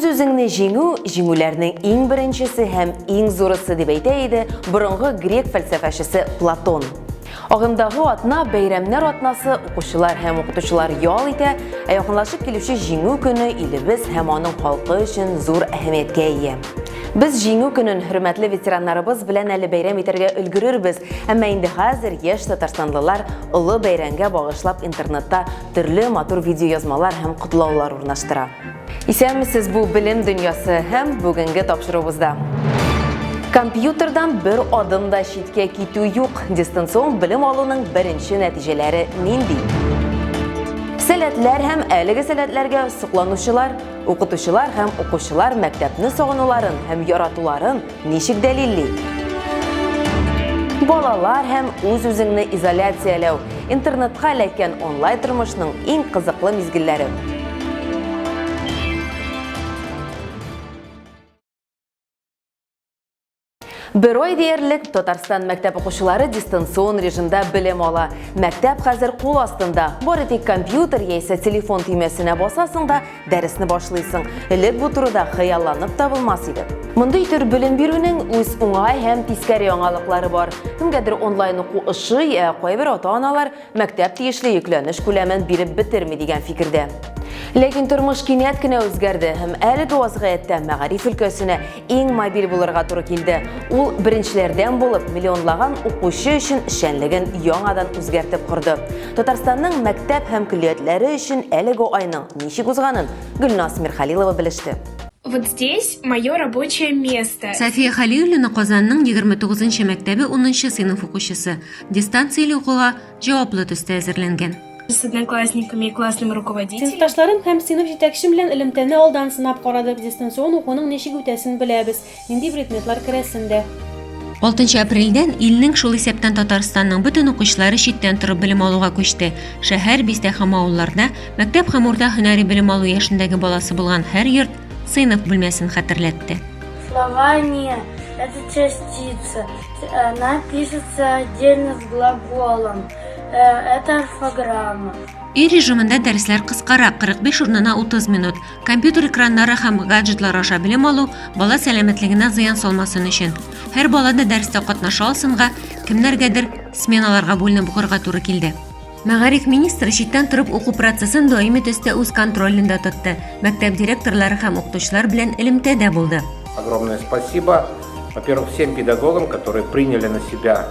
Үз-үзеңне җиңү, җиңүләрнең иң беренчесе һәм иң зурысы, дип әйтә иде борынгы грек фәлсәфәчесе Платон. Агымдагы атна бәйрәмнәр атнасы, укучылар һәм укытучылар ял итә, ә якынлашып килүче Җиңү көне илебез һәм аның халкы өчен зур әһәмияткә ия. Без Җиңү көнен хөрмәтле ветераннарыбыз белән әле бәйрәм итәргә өлгерербез, әмма инде хәзер яшь татарстанлылар олы бәйрәмгә багышлап интернетта төрле матур видеоязмалар һәм котлаулар урнаштыра. Исәнмесез, бу Белем дөньясы һәм бүгенге тапшыруыбызда. Компьютердан бер адым да читкә китү юк. Дистанцион белем алуның беренче нәтиҗәләре нинди? Сәләтләр һәм әлеге сәләтләргә сокланучылар, укытучылар һәм укучылар мәктәпне сагынуларын һәм яратуларын ничек дәлилли? Балалар һәм үз-үзеңне изоляцияләү, интернетка эләккән онлайн тормышның иң кызыклы мизгелләре. Бер ай диярлек Татарстан мәктәп укучылары дистанцион режимда белем ала. Мәктәп хәзер кул астында. Бары тик компьютер яисә телефон төймәсенә басасың да дәресне башлыйсың. Элек бу турыда хыялланып та булмас иде. Мондый төр белем бирүнең үз уңай һәм тискәре яңалыклары бар. Кемгәдер онлайн уку ошый, ә кайбер ата-аналар Мәктәп тиешле йөкләнеш күләмен биреп бетерми дигән фикердә. Ләкин тормыш кинәт кенә үзгәрде һәм әлеге вазгыятьтә мәгариф өлкәсенә иң мобиль булырга туры килде. Ул беренчеләрдән булып миллионлаган укучы өчен эшчәнлеген яңадан үзгәртеп корды. Татарстанның мәктәп һәм көллиятләре өчен әлеге айның ничек узганын Гөлназ Мирхалилова белеште. Вот здесь мое рабочее место. София Хәлиуллина Казанның 29 нчы мәктәбе унынчы сыйныф укучысы. Дистанцияле укуга җаваплы төстә әзерләнгән. С одноклассниками и классным руководителем. Сыйныфташларым һәм сыйныф җитәкчем белән элемтәне алдан сынап карадык, дистанцион укуның ничек үтәсен беләбез, нинди предметлар керәсен дә. Алтынчы апрельдән илнең, шул исәптән Татарстанның бөтен укучылары читтән торып белем алуга күчте. Шәһәр, бистә һәм авылларда мәктәп һәм урта һөнәри белем алу яшендәге баласы булган һәр йорт сыйныф бүлмәсен хәтерләтте. Слова не, это частица. Она пишется отдельно с глаголом. Э, это орфограмма. Өй режимында дәресләр кыскарак, 45 урынына 30 минут. Компьютер экраннары һәм гаджетлар аша белем алу бала сәламәтлегенә зыян салмасын өчен. Һәр бала да дәрестә катнаша алсынга, кемнәргәдер сменаларга бүленеп укырга туры килде. Мәгариф министры читтән торып уку процессын даими төстә үз контролендә тотты, мәктәп директорлары һәм укытучылар белән элемтәдә булды. Огромное спасибо, во-первых, всем педагогам, которые приняли на себя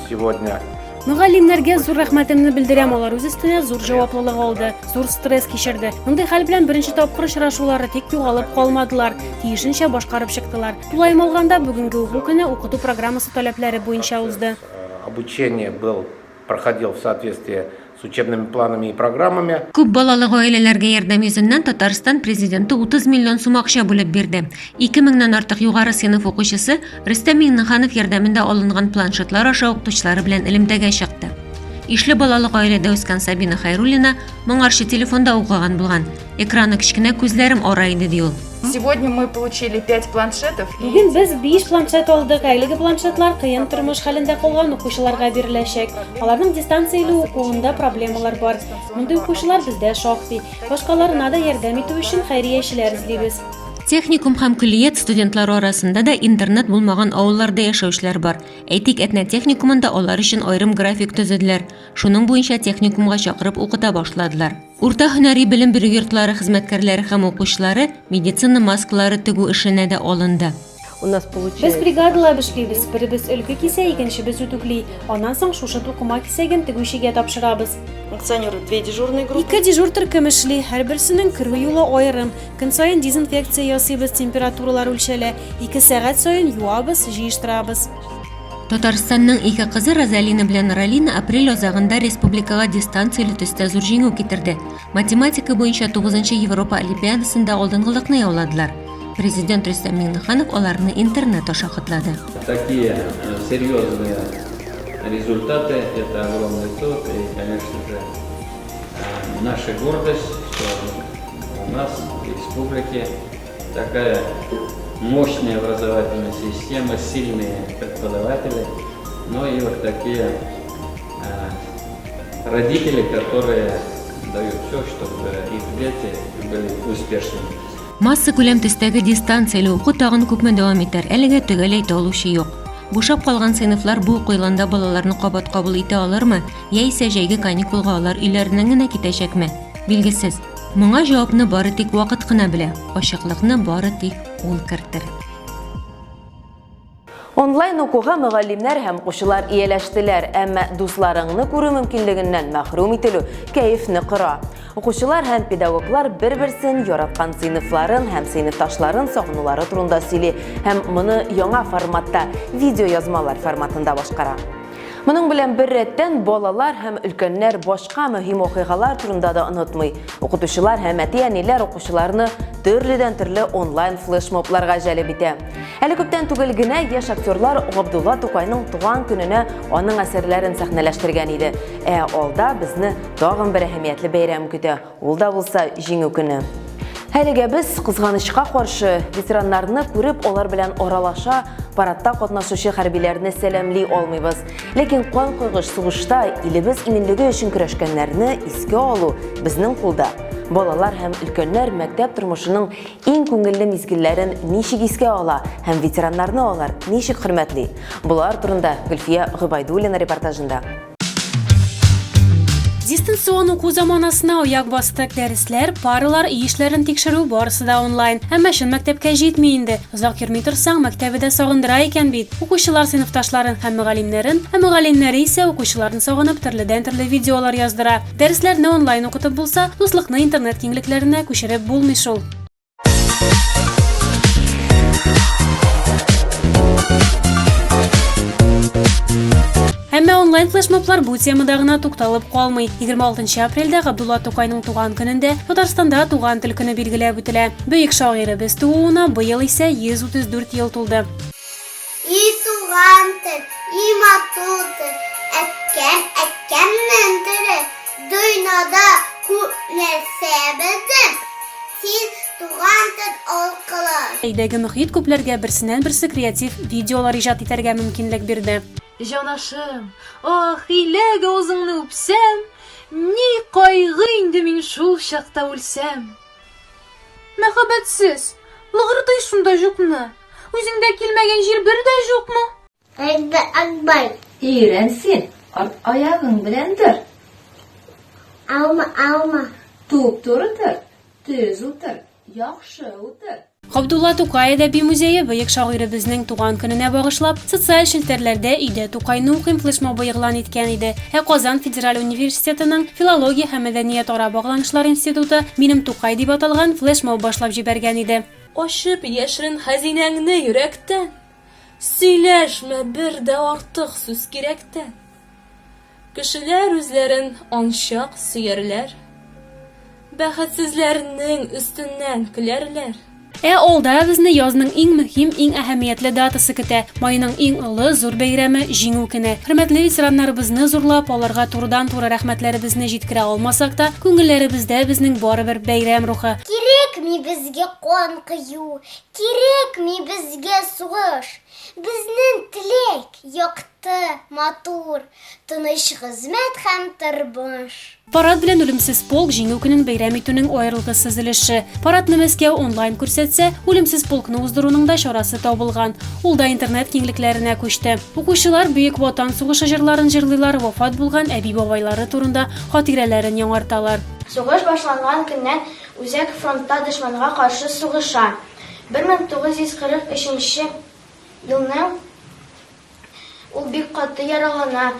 сегодня. Мөгаллимнәргә зур рәхмәтемне белдерәм, алар үз өстенә зур җаваплылык алды, зур стресс кичерде. Мондый хәл белән беренче тапкыр очрашулары, тик югалып калмадылар, тиешенчә башкарып чыктылар. Тулаем алганда, бүгенге уку көне укыту программасы таләпләре буенча узды. Обучение был проходил в соответствии с учебными планами и программами. Күп балалы гаиләләргә ярдәм йөзеннән Татарстан Президенты 30 миллион сум акча бүлеп бирде. 2 меңнән артык югары сыйныф укучысы Рөстәм Миңнеханов ярдәмендә алынган планшетлар аша укытучылары белән элемтәгә чыкты. Ишле балалы гаиләдә үскән Сабина Хәйруллина моңарчы телефонда укыган булган. Экраны кечкенә, күзләрем ара иде, ди ул. Сегодня мы получили 5 планшетов. Бүген без 5 планшет алдык. Әлеге планшетлар кыен тормыш хәлендә калган укучыларга биреләчәк. Аларның дистанцияле укуында проблемалар бар. Мондый укучылар бездә шактый. Башкаларына да ярдәм итү өчен хәйриячеләр эзлибез. Техникум һәм көллият студентлары арасында да интернет булмаган авылларда яшәүчеләр бар. Әйтик, Әтнә техникумында алар өчен аерым график төзеделәр. Шуның буенча техникумга чакырып укыта башладылар. Урта һөнәри белем бирү йортлары хезмәткәрләре һәм укучылары медицина маскалары тегү эшенә дә алынды. Без бригадалап эшлибез, беребез өлге кисә, икенчебез үтүкли. Аннан соң шушы тукыма кисәген тегүчегә тапшырабыз. Ике дежур төркем эшли, һәрберсенең керү юлы аерым. Көн саен дезинфекция ясыйбыз, температуралар үлчәлә. Ике сәгать саен юабыз, җыештырабыз. Татарстанның ике кызы Розалина белән Ралина апрель азагында республикага дистанцияле төстә зур җиңү китерде. Математика буенча 9 Европа олимпиадасында алдынгылыкны яуладылар. Президент Рөстәм Миңнеханов аларны интернет аша котлады. Такие э, серьезные результаты, это огромный труд и, конечно же, э, наша гордость, что у нас в республике такая мощная образовательная система, сильные преподаватели, но и вот такие э, родители, которые дают все, чтобы их дети были успешными. Массакүләм төстәге дистанцияле уку тагын күпме дәвам итәр, әлегә төгәл әйтә алучы юк. Бушап калган сыйныфлар бу уку елында балаларны кабат кабул итә алырмы, яисә җәйге каникулга алар өйләреннән генә китәчәкме, билгесез. Моңа җавапны бары тик вакыт кына белә, ачыклыкны бары тик ул кертер. Онлайн укуга мөгаллимнәр һәм укучылар ияләштеләр, әмма дусларыңны күрү мөмкинлегеннән мәхрүм ителү кәефне кыра. Укучылар һәм педагоглар бер-берсен яраткан сыйныфларын һәм сыйныфташларын сагынулары турында сөйли һәм моны яңа форматта, видеоязмалар форматында башкара. Моның белән бер рәттән балалар һәм өлкәннәр башка мөһим вакыйгалар турында да онытмый. Укытучылар һәм әти-әниләр укучыларны төрледән-төрле онлайн флешмобларга җәлеп итә. Әле күптән түгел генә яшь актерлар Габдулла Тукайның туган көненә аның әсәрләрен сәхнәләштергән иде. Ә алда безне тагын бер әһәмиятле бәйрәм көтә. Ул да булса Җиңү көне. Әлегә без, кызганычка каршы, ветераннарны күреп, алар белән аралаша, парадта катнашучы хәрбиләрне сәламли алмыйбыз. Ләкин канкойгыч сугышта илебез иминлеге өчен көрәшкәннәрне искә алу безнең кулда. Балалар һәм өлкәннәр мәктәп тормышының иң күңелле мизгелләрен ничек искә ала һәм ветераннарны алар ничек хөрмәтли? Болар турында Гөлфия Гобәйдуллина репортажында. Дистанцион уку заманасына аяк бастык. Дәресләр, паралар, өй эшләрен тикшерү барысы да онлайн. Әмма чын мәктәпкә җитми инде. Озак йөрми торсаң, мәктәбе дә сагындыра икән бит. Укучылар сыйныфташларын һәм мөгаллимнәрен, ә мөгаллимнәре исә укучыларын сагынып төрледән-төрле видеолар яздыра. Дәресләрне онлайн укытып булса, дуслыкны интернет киңлекләренә күчереп булмый шул. Әмма онлайн флешмоблар бу темада гына тукталып калмый. 26 апрельдә Габдулла Тукайның туган көнендә Татарстанда туган тел көне билгеләп үтелә. Бөек шагыйребез тууына быел исә 134 ел тулды. И туган тел, и матур тел, әткәм, әткәмнең теле, дөньяда күп нәрсә белдем, син туган тел аркылы. Өйдәге мохит күпләргә берсеннән-берсе креатив видеолар иҗат итәргә мөмкинлек бирде. Җанашым, ах, иләк авызыңны үпсәм, Ни кайгы инде мин шул чакта үлсәм. Мәхәббәтсез, лыгырдый шунда җукны. Үзеңдә килмәгән җир бер дә җукмы? Әйдә, Акбай. Өйрән син, арт аягың белән тор. Алма, алма. Туп-туры тор, төз утыр, яхшы утыр. Габдулла Тукай әдәби музее бөек шагыйребезнең туган көненә багышлап, социаль челтәрләрдә Өйдә Тукайны укыйм флешмобы игълан иткән иде. Ә Казан федераль университетының Филология һәм мәдәниятара багланышлар институты Минем Тукай дип аталган флешмоб башлап җибәргән иде. Ачып яшерен хәзинәңне йөрәктән, Сөйләшмә бер дә артык сүз кирәктән. Кешеләр үзләрен анчак сөярләр. Бәхетсезләрнең өстеннән көләрләр. Ә алда безне язның иң мөһим, иң әһәмиятле датасы көтә. Майның иң олы, зур бәйрәме, Җиңү көне. Хөрмәтле ветераннарыбызны зурлап, аларга турыдан-туры рәхмәтләребезне җиткерә алмасак та, күңелләребездә безнең барыбер бәйрәм рухы. Кирәкми безгә кан кою, кирәкми безгә сугыш. Безнең теләк, якты. Якты, матур, тыныч хезмәт һәм тормыш. Парад белән Үлемсез полк Җиңү көнен бәйрәм итүнең аерылгысыз өлеше. Парадны Мәскәү онлайн күрсәтсә, Үлемсез полкны уздыруның да чарасы табылган. Ул да интернет киңлекләренә күчте. Укучылар Бөек Ватан сугышы җырларын җырлыйлар, вафат булган әби-бабайлары турында хатирәләрен яңарталар. Сугыш башланган көннән Үзәк фронтта дошманга каршы сугыша. 1943 нче елның Ул бик каты яралана.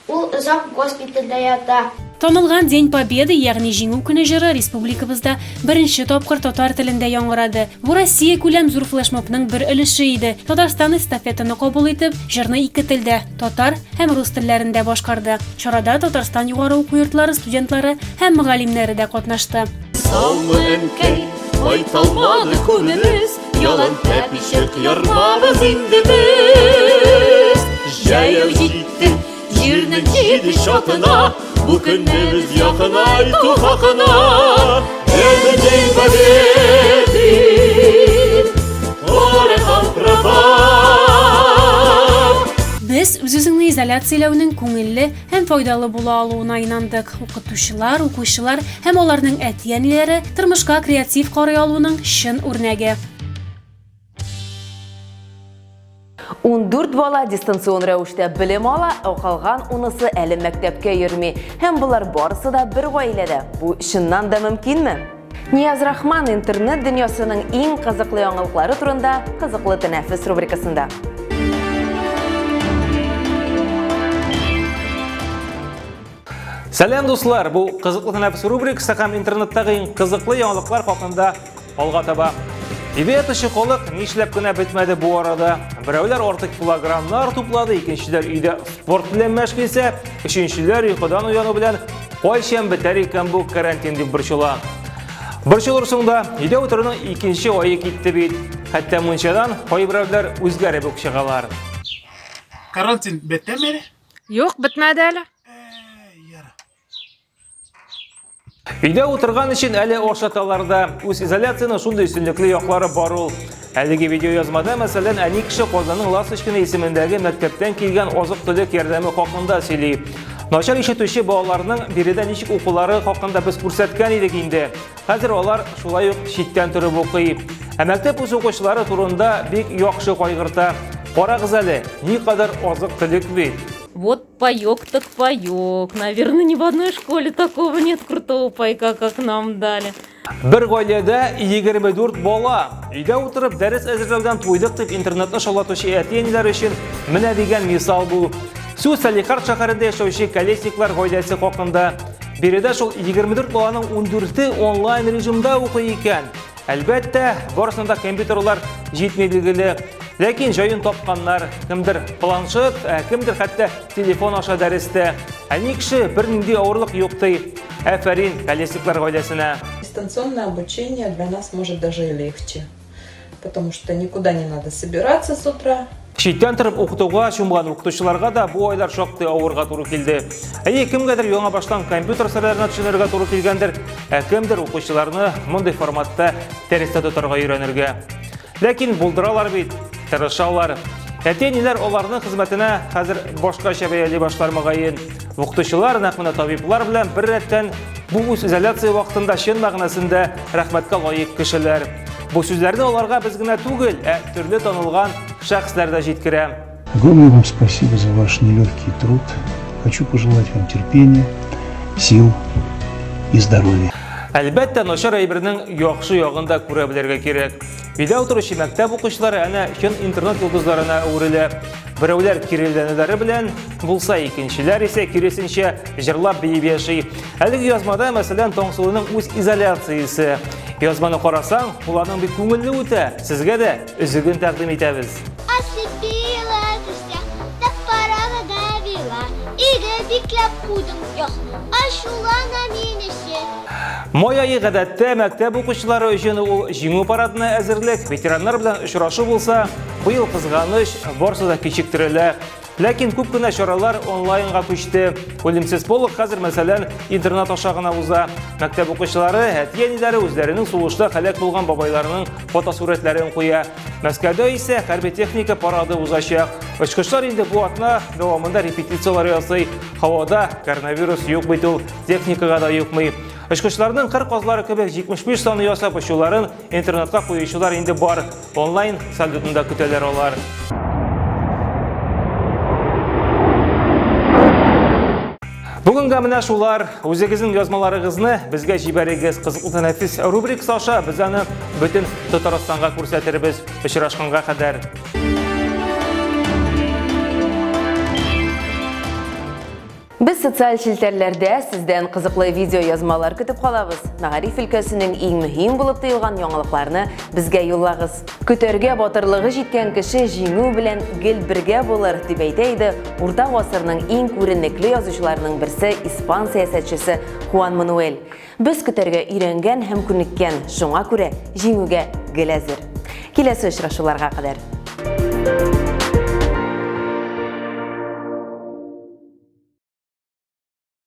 Ул озак госпитальдә ята. Танылган День Победы, ягъни Җиңү көне җыры республикабызда беренче тапкыр татар телендә яңгырады. Бу Россиякүләм зур флешмобның бер өлеше иде. Татарстан эстафетаны кабул итеп, җырны ике телдә, татар һәм рус телләрендә башкарды. Чарада Татарстан югары уку йортлары студентлары һәм мөгаллимнәре дә катнашты. Саумы, әнкәй, кайталмады күбебез, Ялан тәпи чык ярмабыз инде без. Җәяү җиттек җирнең җиде чатына, Бу көнне без якынайту хакына. Это День Победы, порохом пропах. Без үз-үзеңне изоляцияләүнең күңелле һәм файдалы була алуына инандык. Укытучылар, укучылар һәм аларның әти-әниләре тормышка креатив карый алуның чын үрнәге. 14 бала дистанцион рәвештә белем ала, ә калган унысы әле мәктәпкә йөрми. Һәм болар барысы да бер гаиләдә. Бу чыннан да мөмкинме? Нияз Рахман интернет дөньясының иң кызыклы яңалыклары турында Кызыклы тәнәфес рубрикасында. Сәлам, дуслар! Бу Кызыклы тәнәфес рубрикасы һәм интернеттагы иң кызыклы яңалыклар хакында алга таба. Өйдә ятучы халык нишләп кенә бетмәде бу арада. Берәүләр артык килограммнар туплады, икенчеләр өйдә спорт белән мәш килсә, өченчеләр йокыдан уяну белән кайчан бетәр икән бу карантин дип борчыла. Борчылырсың да, өйдә утыруның икенче ае китте бит. Хәтта мунчадан кайберәүләр үзгәреп үк чыгалар. Карантин бетәме әле? Юк, бетмәде әле. Өйдә утырган өчен әле ашаталар да. Үз изоляцияның шундый өстенлекле яклары бар ул. Әлеге видеоязмада, мәсәлән, әни кеше Казанның Ласточкина исемендәге мәктәптән килгән азык-төлек ярдәме хакында сөйли. Начар ишетүче балаларның биредә ничек укулары хакында без күрсәткән идек инде. Хәзер алар шулай ук читтән торып укый. Ә мәктәп үз укучылары турында бик яхшы кайгырта. Карагыз әле, никадәр азык-төлек бит. Вот паёк так паёк. Наверное, ни в одной школе такого нет крутого пайка, как нам дали. Бер гаиләдә 24 бала. Өйдә утырып дәрес әзерләүдән туйдык дип интернетны шаулатучы әти-әниләр өчен менә дигән мисал бу. Сүз Салехард шәһәрендә яшәүче Колесниклар гаиләсе хакында. Биредә шул 24 баланың 14-е онлайн режимда укый икән. Әлбәттә, барысына да компьютерлар җитми билгеле. Ләкин җаен тапканнар. Кемдер планшет, ә кемдер хәтта телефон аша дәрестә. Әни кеше бернинди авырлык юк ди. Афәрин Колесниклар гаиләсенә. Дистанционное обучение для нас может даже и легче, потому что никуда не надо собираться с утра. Читтән торып укытуга чумган укытучыларга да бу айлар шактый авырга туры килде. Әйе, кемгәдер яңа баштан компьютер серләренә төшенергә туры килгәндер, ә кемдер укучыларны мондый форматта дәрестә тотарга өйрәнергә. Ләкин булдыралар бит, тырышалар. Әти-әниләр аларның хезмәтенә хәзер башкача бәяли башлар мөгаен. Укытучылар нәкъ менә табиблар белән бер рәттән бу үз изоляция вакытында чын мәгънәсендә рәхмәткә лаек кешеләр. Бу сүзләрне аларга без генә түгел, ә төрле танылган шәхесләр дә җиткерә. Огромное вам спасибо за ваш нелегкий труд. Хочу пожелать вам терпения, сил и здоровья. Әлбәттә, начар әйбернең яхшы ягын да күрә белергә кирәк. Өйдә утыручы мәктәп укучылары әнә чын интернет йолдызларына әверелә. Берәүләр киреләнүләре белән булса, икенчеләр исә киресенчә җырлап биеп яши. Әлеге язмада, мәсәлән, Таңсылуның үз изоляциясе. Язманы карасаң, ул аның бик күңелле үтә. Сезгә дә өзеген тәкъдим итәбез. Ослепила ты всех, да пора довела. Өйгә бикләп куйдың, эх, ачулана минесе. Май ае гадәттә мәктәп укучылары өчен ул җиңү парадына әзерлек, ветераннар белән очрашу булса, быел кызганыч, барысы да кичектерелә. Ләкин күп кенә чаралар онлайнга күчте. Үлемсез полк хәзер, мәсәлән, интернет аша гына уза. Мәктәп укучылары, әти-әниләре үзләренең сугышта һәлак булган бабайларының фотосурәтләрен куя. Мәскәүдә исә хәрби техника парады узачак. Очкычлар инде бу атна дәвамында репетицияләр ясый. Һавада коронавирус юк бит ул, техникага да йокмый. Очкычларның кыр казлары кебек 75 саны ясап очуларын интернетка куючылар инде бар. Онлайн салютны да көтәләр алар. Бүгенгә менә шулар. Үзегезнең язмаларыгызны безгә җибәрегез. Кызыклы тәнәфес рубрикасы аша без аны бөтен Татарстанга күрсәтербез. Очрашканга кадәр. Без социаль челтәрләрдә сездән кызыклы видеоязмалар көтеп калабыз. Мәгариф өлкәсенең иң мөһим булып тоелган яңалыкларны безгә юллагыз. Көтәргә батырлыгы җиткән кеше җиңү белән гел бергә булыр, дип әйтә иде урта гасырның иң күренекле язучыларының берсе испан сәясәтчесе Хуан Мануэль. Без көтәргә өйрәнгән һәм күнеккән, шуңа күрә җиңүгә гел әзер. Киләсе очрашуларга кадәр!